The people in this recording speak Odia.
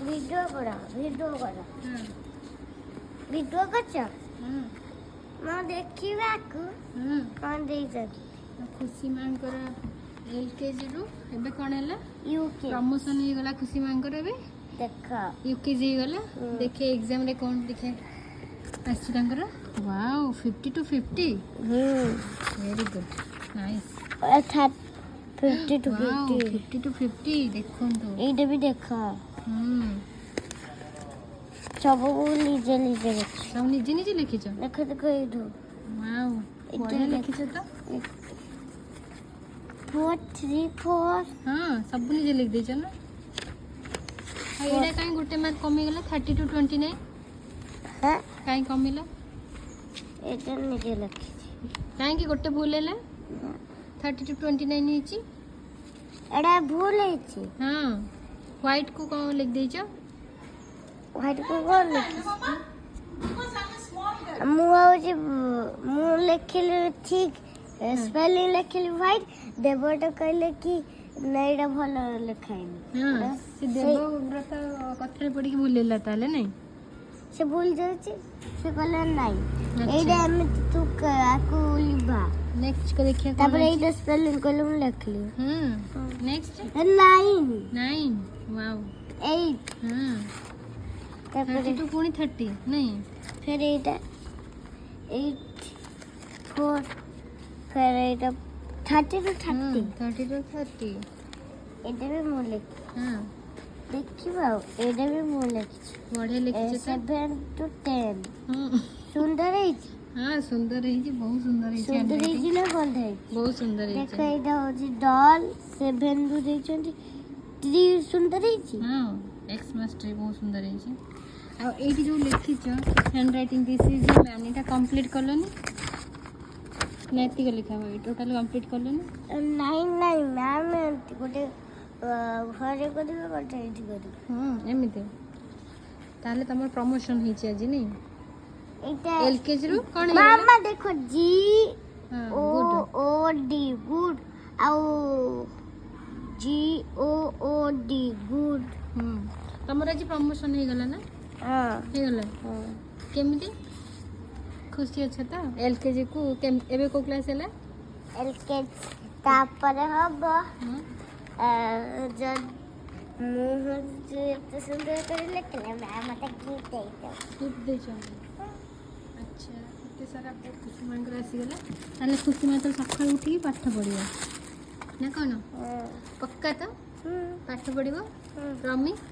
ଭିଡ଼ିଓ କର, ଭିଡ଼ିଓ କର। ହଁ। ଭିଡ଼ିଓ କରୁଛ? ହଁ। ମୁଁ ଦେଖିବାକୁ କ'ଣ ଦେଇଛନ୍ତି? ଖୁସି ମାଙ୍କର ଏଲକେଜିରୁ ଏବେ କ'ଣ ହେଲା? ୟୁକେ। ପ୍ରମୋସନ୍ ହେଇଗଲା ଖୁସି ମାଙ୍କର ଏବେ। ଦେଖ। ୟୁକେଜି ହେଇଗଲା। ଦେଖେ, ଏକ୍ଜାମରେ କ'ଣ ଦେଖେ ଆସିଛି ତାଙ୍କର। Wow, 50 to 50! Very good, nice. 50 to wow. 50। 50 to 50, ଦେଖନ୍ତୁ। ଏଇଟା ବି ଦେଖ। ସବୁ ନିଜେ ନିଜେ ଲେଖିଛି। ସବୁ ନିଜେ ନିଜେ ଲେଖିଛ? ଦେଖ, ଦେଖ ଏଇଠୁ। ୱାଓ। ଏଇଟା ବଢ଼ିଆ ଦେଖ। ଲେଖିଛ ତ। 4, 3, 4। ହଁ, ସବୁ ନିଜେ ଲେଖିଦେଇଛ ନା? ଆଉ ଏଇଟା କାହିଁ ଗୋଟେ ମାର୍କ କମିଗଲା, 30 ଟୁ 29? ହଁ। କାହିଁ କମିଲା? ଏଇଟା ନିଜେ ଲେଖିଛି। କାହିଁକି ଗୋଟେ ଭୁଲ ହେଲା? 30 ଟୁ 29 ହେଇଛି। ଏଇଟା ଭୁଲ ହେଇଛି। ହଁ, ହ୍ୱାଇଟ୍କୁ କ'ଣ ଲେଖିଦେଇଛ? ହ୍ୱାଇଟ୍କୁ କ'ଣ ଲେଖିଛି ମୁଁ? ଭାବୁଛି ମୁଁ ଲେଖିଲି ଠିକ୍ ସ୍ପେଲିଂ, ଲେଖିଲି ହ୍ୱାଇଟ୍। ଦେବଟା କହିଲେ କି ନା, ଏଇଟା ଭଲ ଲେଖା ହେଇନି। ହଁ, ସେ ଦେବବ୍ରତ କଥାରେ ପଡ଼ିକି ଭୁଲ ହେଲା ତାହେଲେ, ନାଇଁ? ସେ ଭୁଲ ଯାଉଛି। ସେ କହିଲେ ନାଇଁ, ଏଇଟା ଏମିତି ତୁ ଆକୁ ଲିଭା। ନେକ୍ସଟ ଦେଖିବା କ'ଣ ତାପରେ ଅଛି। ଏଇଟା ସ୍ପେଲିଂ କହିଲେ, ମୁଁ ଲେଖିଲି। ନେକ୍ସଟ? 9। 9, ୱାଓ। 8। ତାପରେ 32, ପୁଣି 30, ନାଇଁ? ଫେର ଏଇଟା 8, 4। ଫେର ଏଇଟା 30 ଟୁ 30। 30 ଟୁ 30। ଏଇଟା ବି ମୁଁ ଲେଖି ଦେଖିବା। ଆଉ ଏଇଟା ବି ମୁଁ ଲେଖିଛି। ବଢ଼ିଆ ଲେଖିଛ ତ। 7 ଟୁ 10। ସୁନ୍ଦର ହେଇଛି। ହଁ, ସୁନ୍ଦର ହେଇଛି, ବହୁତ ସୁନ୍ଦର ହେଇଛି ସୁନ୍ଦର handwriting। ହେଇଛି ନା ଭଲ ହେଇଛି? ବହୁତ ସୁନ୍ଦର ଦେଖ। ହେଇଛି। ଏଇଟା ହଉଛି ଡଲ୍। 7 ରୁ ଦେଇଛନ୍ତି ଟ୍ରି। ସୁନ୍ଦର ହେଇଛି। ହଁ, ଏକ୍ସମାସ୍ ଟ୍ରି ବହୁତ ସୁନ୍ଦର ହେଇଛି। ଆଉ ଏଇଠି ଯୋଉ ଲେଖିଛ hand writing, "This is a man", ଏଇଟା କମ୍ପ୍ଲିଟ୍ କଲନି ନା? ଏତିକି ଲେଖା ହବ, ଟୋଟାଲ୍ କମ୍ପ୍ଲିଟ୍ କଲନି? ନାଇଁ, ମ୍ୟାମ୍, ଗୋଟେ ଘରେ କରିବେ, ଗୋଟେ ଏଇଠି କରିବେ। ହଁ, ଏମିତି ତାହେଲେ ତମର ପ୍ରମୋସନ୍ ହେଇଛି ଆଜି, ନାଇଁ? ଏଇଟା ଏଲ୍ କେଜିରୁ କ'ଣ ହେଇଗଲା? ମାମା, ଦେଖ, ଜି ଓ ଗୁଡ୍। ଓ ଡି, ଗୁଡ୍। ଆଉ G O O D, good. ତମର ଆଜି ପ୍ରମୋସନ୍ ହେଇଗଲା ନା? ହଁ। ହେଇଗଲା? ହଁ। କେମିତି ଖୁସି ଅଛ ତ? ଏଲ୍ କେଜିକୁ ଏବେ କୋଉ କ୍ଲାସ୍ ହେଲା? ଏଲ୍ କେଜି ତାପରେ ହବ। ଯଦି ମୁଁ ହଉଛି ଏତେ ସୁନ୍ଦର କରି ଲେଖିଲେ, ମ୍ୟାମ୍ ମତେ ଗିଫ୍ଟ ଦେଇଦେବ। ଗିଫ୍ଟ ଦେଇଛନ୍ତି। ଆଚ୍ଛା, ଏତେ ସାରା ଅପଡେଟ୍ ଖୁସି ମାଙ୍କର ଆସିଗଲା। ତାହେଲେ ଖୁସି ମା ତ ସକାଳୁ ଉଠିକି ପାଠ ପଢ଼ିବ ନା କ'ଣ? ପକ୍କା ତ? ପାଠ ପଢ଼ିବ? ପ୍ରମିସ୍?